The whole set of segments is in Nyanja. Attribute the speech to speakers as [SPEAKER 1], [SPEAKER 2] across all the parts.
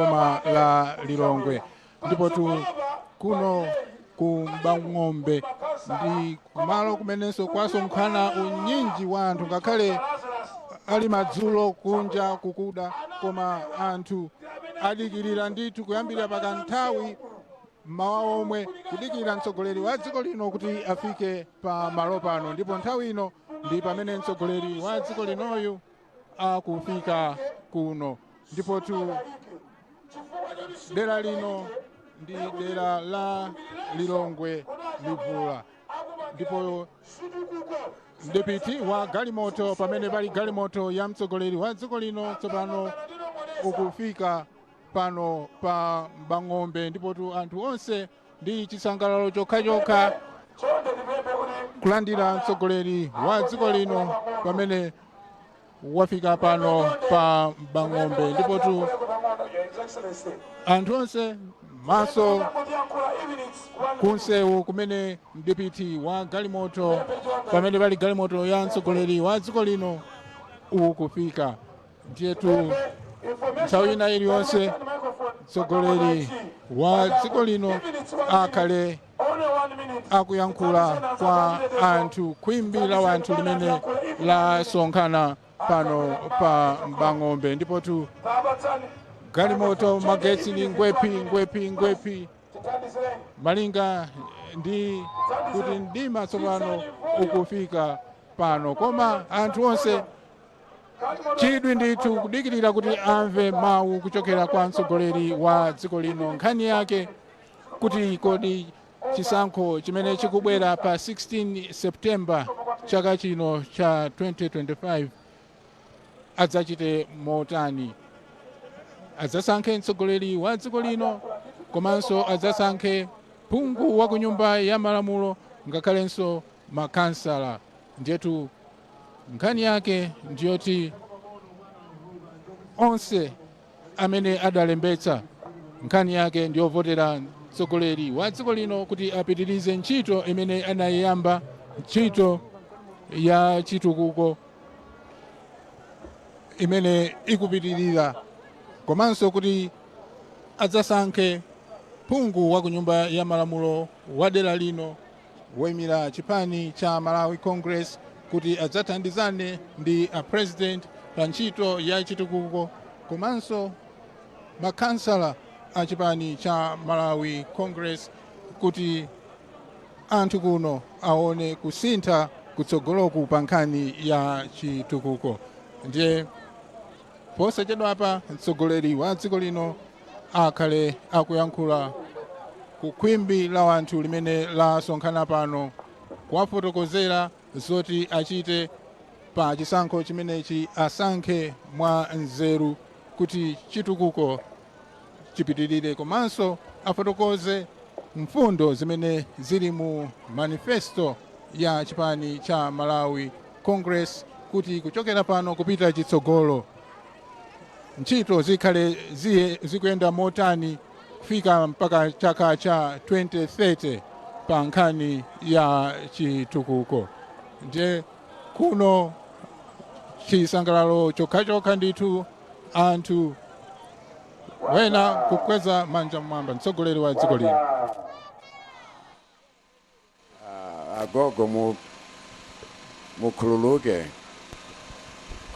[SPEAKER 1] Boma la Lilongwe, ndipotu kuno ku Mbang'ombe ndi kumalo kumenenso kwasonkhana unyinji wa anthu, ngakhale ali madzulo, kunja kukuda, koma anthu adikirira ndithu kuyambira pakanthawi mmawa omwe, kudikira mtsogoleri wa dziko lino kuti afike pa malo pano. Ndipo nthawi ino ndi pamene mtsogoleri wa dziko linoyu akufika kuno. Ndipotu dera lino ndi dera la Lilongwe Livula, ndipo mdipiti wa galimoto pamene pali galimoto ya mtsogoleri wa dziko lino tsopano ukufika pano pa Mbang'ombe. Ndipotu anthu onse ndi chisangalalo chokhachokha kulandira mtsogoleri wa dziko lino pamene wafika pano pa Mbang'ombe. Ndipotu anthu onse maso kunsewu kumene mdipiti wa galimoto pamene pali galimoto ya mtsogoleri wa dziko lino ukufika. Ndiyetu nthawi ina iliyonse mtsogoleri wa dziko lino akhale akuyankhula kwa anthu, khwimbi la wanthu limene lasonkhana pano pa Mbang'ombe. Ndipotu galimoto magetsi ni ngwephi ngwephi ngwephi, malinga ndi kuti mdima tsopano ukufika pano, koma anthu onse chidwi ndithu kudikirira kuti amve mawu kuchokera kwa mtsogoleri wa dziko lino. Nkhani yake kuti kodi chisankho chimene chikubwera pa 16 September chaka chino cha 2025 adzachite motani? Adzasankhe mtsogoleri wa dziko lino, komanso adzasankhe phungu wa ku Nyumba ya Malamulo, ngakhalenso makhansala. Ndiyetu nkhani yake ndiyoti onse amene adalembetsa, nkhani yake ndiyovotera mtsogoleri wa dziko lino kuti apitirize ntchito imene anayiyamba, ntchito ya chitukuko imene ikupitirira, komanso kuti adzasankhe phungu wa ku Nyumba ya Malamulo wa dera lino woyimira chipani cha Malawi Congress kuti adzathandizane ndi a president pa ntchito ya chitukuko, komanso makhansala a chipani cha Malawi Congress, kuti anthu kuno aone kusintha kutsogoloku pa nkhani ya chitukuko. Ndiye posachedwapa mtsogoleri wa dziko lino akhale akuyankhula ku khwimbi la wanthu limene lasonkhana pano, kuwafotokozera zoti achite pa chisankho chimenechi, asankhe mwa nzeru kuti chitukuko chipitirire, komanso afotokoze mfundo zimene zili mu manifesto ya chipani cha Malawi Congress, kuti kuchokera pano kupita chitsogolo ntchito zikhale zikuyenda motani kufika mpaka chaka cha 2030 pa nkhani ya chitukuko. Ndiye kuno chisangalalo chokhachokha ndithu, anthu wena kukweza manja mmwamba mtsogoleri wa dziko lino.
[SPEAKER 2] Agogo, mukhululuke,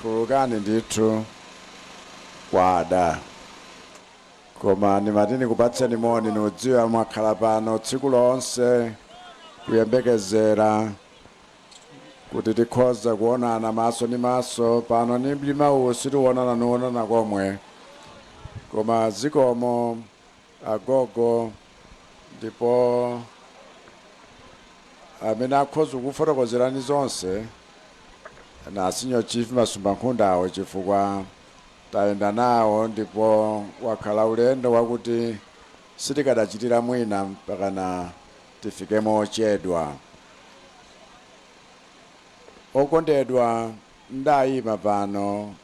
[SPEAKER 2] khululukani ndithu, kwada, koma ndimati ndikupatseni moni. Nudziwa mwakhala pano tsiku lonse kuyembekezera kuti tikhoza kuonana maso ndi maso. Pano ni mdima, sitiwonana nuonana komwe, koma zikomo agogo. Ndipo amene akhoza kufotokozerani zonse na Senior Chief Masumba Nkhundawo, chifukwa tayenda nawo ndipo wakhala ulendo wakuti sitikadachitira mwina mpakana tifike mochedwa. Okondedwa, ndayima pano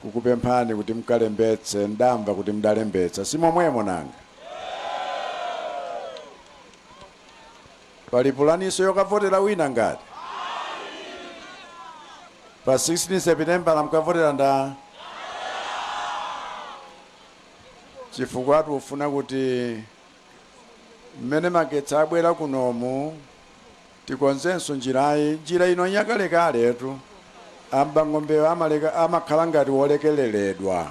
[SPEAKER 2] kukupemphani kuti mkalembetse. Ndamva kuti mdalembetsa, si momwemo? Nanga pali pulaniso yokavotera wina? Ngati pa 16 September mukavotera nda Chifukwa tikufuna kuti mmene magetsi abwera kunomu tikonzenso njirayi. Njira ino yakalekaletu, Ambang'ombeyo amakhala ngati wolekeleredwa,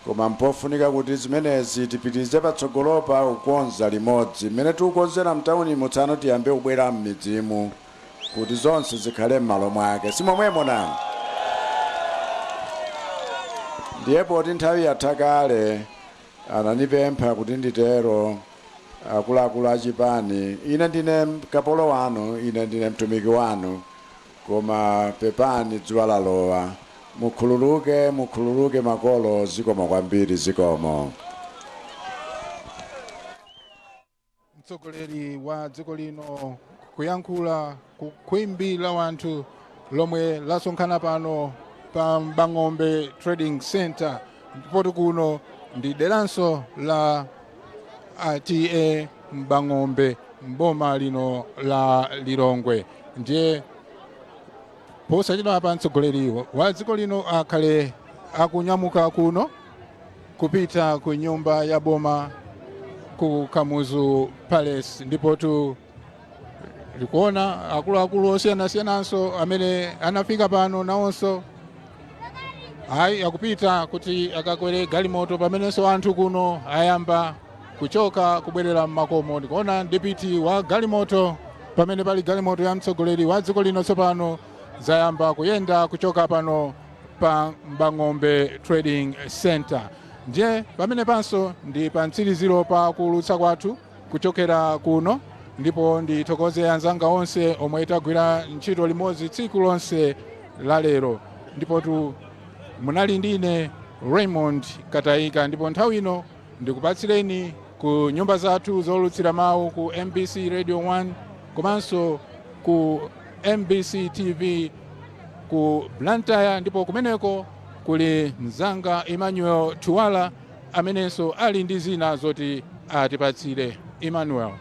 [SPEAKER 2] koma mpofunika kuti zimenezi tipitirize patsogolopa kukonza limodzi mmene tikukonzera mtawuni mutsano, tiyambe kubwera m'midzimu kuti zonse zikhale m'malo mwake, simomwemo nanga? Ndiye poti nthawi yatha kale, anandipempha kuti nditero akuluakulu achipani. Ine ndine kapolo wanu, ine ndine mtumiki wanu, koma pepani, dzuwa lalowa. Mukhululuke, mukhululuke makolo. Zikomo kwambiri, zikomo.
[SPEAKER 1] Mtsogoleri wa dziko lino kuyankhula ku khwimbi la wanthu lomwe lasonkhana pano pa Mbang'ombe Trading Center, ndipo kuno ndi deranso la TA Mbang'ombe mboma lino la Lilongwe. Ndiye posachedwa pa mtsogoleri wa dziko lino akhale akunyamuka kuno kupita ku nyumba ya boma ku Kamuzu Palace. Ndipo tu ndikuona akuluakulu osiyanasiyananso amene anafika pano nawonso ayi akupita kuti akakwere galimoto, pamenenso anthu kuno ayamba kuchoka kubwerera mmakomo. Ndikuona ndipiti wa galimoto pamene pali galimoto ya mtsogoleri wa dziko lino tsopano zayamba kuyenda kuchoka pano pa Mbang'ombe Trading Center. Ndiye pamene panso ndi pa mtsiriziro pa kuulutsa kwathu kuchokera kuno, ndipo ndithokoze anzanga onse omwe tagwira ntchito limodzi tsiku lonse la lero. Ndipo tu munali ndine Raymond Katayika, ndipo nthawi ino ndikupatsireni ku nyumba zathu zowulutsira mawu ku MBC Radio 1 komanso ku MBC TV ku Blantyre, ndipo kumeneko kuli mzanga Emmanuel Tuwala amenenso ali ndi zina zoti atipatsire. Emmanuel.